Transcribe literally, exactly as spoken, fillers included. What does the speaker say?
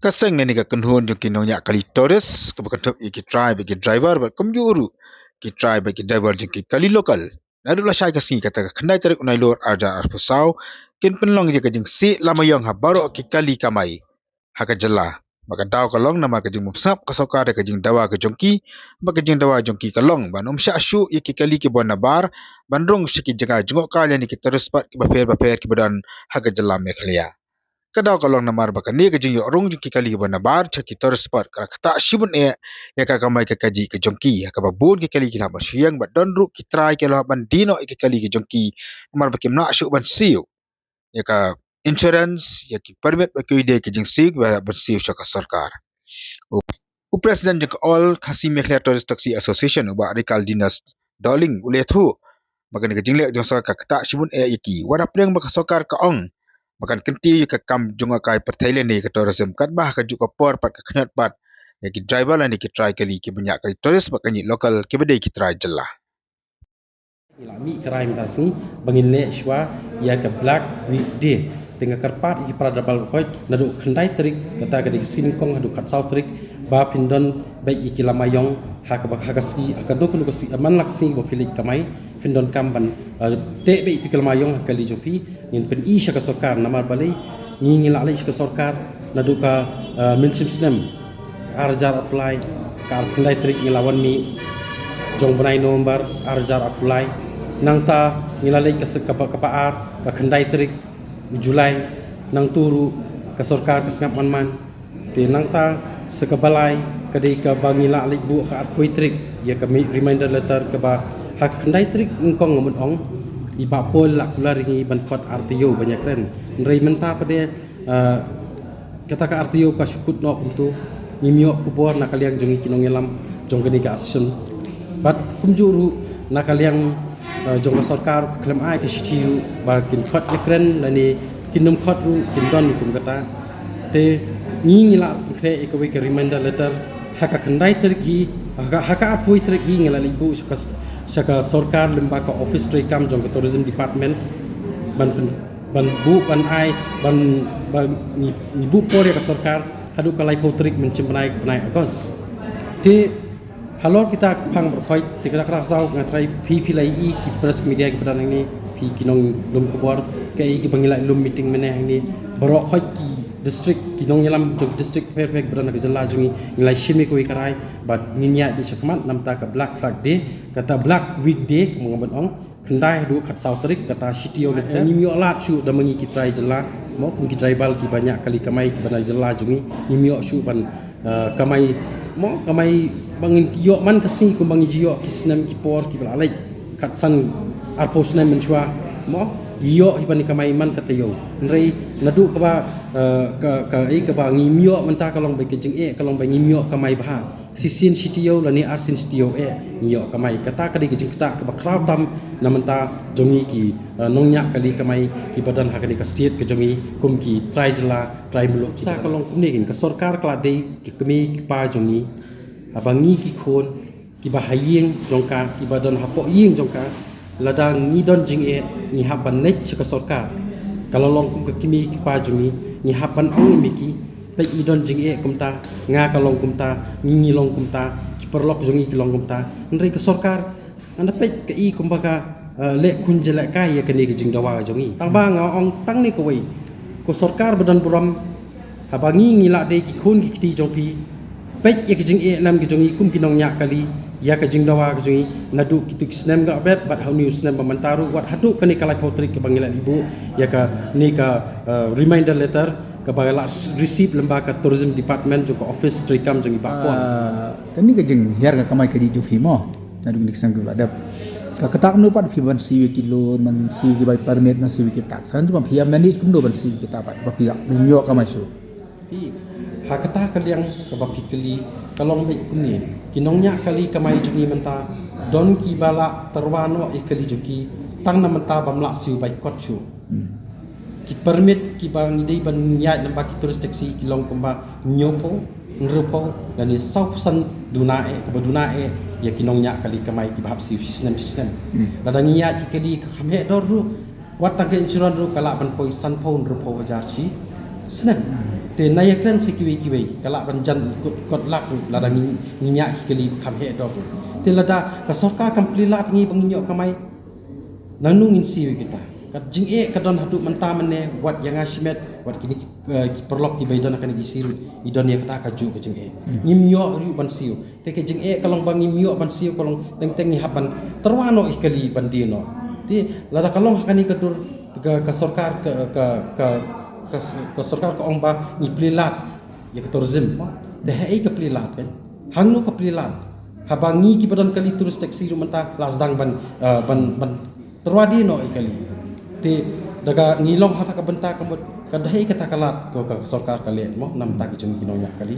Ka seng ne ka kynhun jong ki nongñiah kali tourist kaba kynthup ïa ki trai bad ki driver bad kumjuh ruh ki trai bad ki driver jong ki kali local, naduh lashai ka sngi kata ka khyndai tarik u Nailur arhajar arphew saw kin pynlong ïa ka jingsieh lama ïong ha baroh ki kali kamai ha ka jylla. Ba ka daw ka long namar ka jingbymsngap ka sorkar ïa ka jingdawa ka jong ki, ba ka jingdawa jong ki ka long ban ym shah shuh ïa ki kali kiba nabar ban rung sha ki jaka jngohkai lane ki tourist spot kiba pher bapher kiba don ha ka jylla Meghalaya. Ka daw ka long namar ba kane ka jingïoh rung jong ki kali kiba nabar sha ki tourist spot ka la ktah shibun eh ïa ka kamai ka kajih ka jong ki, ha kaba bun ki kali ki la hap ban shu ïeng bad don ruh ki trai ki la hap ban die noh ïa ki kali ki jong ki namar ba kim lah shuh ban siew ïa ka insurance, ïa ki permit bad kiwei de ki jingsiew kiba lah ban siew sha ka sorkar. U, u President jong ka All Khasi Meghalaya Tourist Taxi Association, u Bah Rikaldinus Dohling, u la ïathuh ba kane ka jingleh jong sorkar ka ktah shibun eh ïa ki. Wat hapdeng ba ka sorkar ka ong ba kan kyntiew ïa ka kam jngohkai pyrthei lane ka tourism katba ha kajuh ka por pat ka khñiot pat ïa ki driver lane ki trai kali kiba ñiah kali tourist bad kane local kiba dei ki trai jylla. Ngi la mih ka rai mynta sngi ba ngin leh shuwa ïa ka Black Week Day. Te nga kyrpad ïa ki para da bal bakhuid naduh khyndai tarik, kata ka dei ka sngi nyngkong, haduh khatsaw tarik, ba phin don beit ïa ki lama ïong ha kaba, ha ka sngi, ha ka duk, ka duk ka sngi, man la ka sngi ba phi leit kamai phin donkam ban, eh, teh beit ïa ki lama ïong ha ka kali jong phi. Ngin pyni sha ka sorkar namar balei ngi, ngi la leit sha ka sorkar naduh ka, eh, mynshem snem arhajar arphew lai, ka arphew khyndai tarik ngi la wan mih jong bnai November arhajar arphew lai. Nangta ngi la leit ka se-, kaba, kaba ar, ka khyndai tarik July, nangta ruh ka sorkar ka sngap man man. Te nangta sa kaba lai ka dei kaba ngi la leit buh ka arphew tarik ïa ka mi-, reminder letter kaba ha ka khyndai tarik nyngkong nga mut ong i Bah Paul la kular ïa ngi ban khot R T O ban ïakren. Hynrei mynta pat de, eh, kata ka R T O ka shu kut noh kumto. Ngim ïoh khubor na ka liang jong ngi ki nongïalam jong kane ka association. Bad kumjuh ruh na ka liang, eh, jong ka sorkar ka khlem ai ka shithi ruh ba kin khot ïakren lane kin nym khot ruh kin don kum kata. Te ngi, ngi la pynkhreh ïa kawei ka reminder letter ha ka khyndai tarik hi, ha ka, ha ka arphew tarik hi ngi la leit buh sha ka, sha ka sorkar lyngba ka office treikam jong ka tourism department ban pyn-, ban buh, ban ai, ban, ban ngi, ngi buh por ïa ka sorkar haduh ka laiphew tarik mynshem bnai, ka bnai August. Te halor kita ki phang baroh khoit, te ka dak ka dak saw nga tharai phi, phi la ïohi ki press media kiba don hangne, phi ki nonglum khubor, kaei kiba ngi la lum meeting mynne hangne, baroh khoit ki district, ki nongïalam jong district pher pher kiba don ha ka jylla jong ngi, ngi la shim ïa kawei ka rai ba ngin ïaid beit shakhmat namar ka Black Flag Day, kata Black Week Day kumba nga ban ong. Khyndai haduh khatsaw tarik kata shi taïew lynter. Ngim ïoh lad shuh da ma ngi ki trai jylla, mo, kum ki driver kiba ñiah kali kamai kiba na jylla jong ngi. Ngim ïoh shuh ban, eh, kamai, mo, kamai ba ngin ïoh man ka sngi kumba ngi ju ïoh ki snem ki por kiba la leit. Khatsan arphew snem mynshuwa, mo, ngi ïoh hi ban kamai man ka taïew. Hynrei naduh kaba, eh, ka, ka, eh, kaba ngim ïoh mynta ka long ba ka jingeh, ka long ba ngim ïoh kamai bha. Shisien shi taïew lane arsien shi taïew eh ngi ïoh kamai. Kata ka dei ka jingktah kaba khraw tam na bynta jong ngi ki, eh, nongñiah kali kamai kiba don ha kane ka state ka jong ngi kum ki trai jylla, trai muluk. Sa ka long kumne kein, ka sorkar ka la dei ki kmie ki kpa jong ngi. Haba ngi ki khun kiba ha ïing jong ka, kiba don hapoh ïing jong ka, lada ngi don jingeh ngi hap ban leit sha ka sorkar. Ka la long kum ka kmie ki kpa jong ngi, ngi hap ban ong ïa ki, peit ngi don jingeh kumta, nga ka long kumta, ngi ngi long kumta, ki paralok jong ngi ki long kumta. Hynrei ka sorkar, ynda peit ka i kumba ka, eh, leh khun jleh kai ïa kane ka jingdawa jong ngi. Tang ba nga ong tang ne kawei, ka sorkar ba don burom, haba ngi ngi la dei ki khun ki kti jong phi. Peit ïa ka jingeh lem ka jong ngi kum ki nongñiah kali, ïa ka jingdawa ka jong ngi naduh kitu ki snem ka la bret bad ha une u snem ba mynta ruh, wat haduh kane ka laiphew tarik kaba ngi la leit buh ïa kane ka, eh, reminder letter kaba la receive lyngba ka tourism department jong ka office treikam jong i Bah Paul. Ah, kane ka jinghiar ka kamai kajih jong phi, mo. Naduh kine ki snem kiba la dep. Ka kata kumno pat phi ban siew ïa ki loan, ban siew ïa ki bai permit, ban siew ïa ki tax. Hynrei phi ïa manage kumno ban siew ïa kita pat ba phi ïoh kamai shuh. Phi, ha kata ka liang kaba phi kylli, ka long beit kumne. Ki nongñiah kali kamai jong ngi mynta don kiba la tyrwa noh ïa kali jong ki tang na mynta bym lah siew bai kot shuh. Hmm. Ki permit kiba ngi dei ban ïaid lyngba ki tourist taxi ki long kumba hynñiewphew, hynriewphew lane sawphew san duna eh, kaba duna eh ïa ki nongñiah kali kamai kiba hap siew shi snem shi snem. Hmm. Lada ngi ïaid ki kali ka kham heh dor ruh, wat tang ka insurance ruh ka lah ban poi sanphew hynriewphew hajar shi snem. Te na ïakren sa kiwei kiwei ka lah ban jan kot, kot lak ruh lada ngi, ngi ñiah ki kali ba kham heh dor ruh. Te lada ka sorkar kam plie lad ngi ba ngin ïoh kamai, nangno ngin siew ïa kita? Ka jingeh ka don haduh mynta mynne, wat ïa nga shimet, wat kine ki, eh, ki paralok kiba ïadon ha kane ka issue ruh, i don ïa kata kajuh ka jingeh. Ngim ïoh ruh ban siew. Te ka jingeh ka long ba ngim ïoh ban siew, ka long teng teng ngi hap ban tyrwa noh ïa ki kali ban die noh. Te lada ka long ha kane ka dur, ka, ka sorkar ka, ka, ka, ka, ka sorkar ka ong ba ngi plie lad ïa ka tourism. Te haei ka plie lad, kan? Hangno ka plie lad? Haba ngi kiba don kali tourist taxi ruh mynta la sdang ban, eh, ban, ban tyrwa die noh ïa ki kali. Te da ka ngi long ha kata ka bynta ka mut, ka dei kata ka lad ka, ka sorkar ka leh, mo, namar ki jong ki nongñiah kali.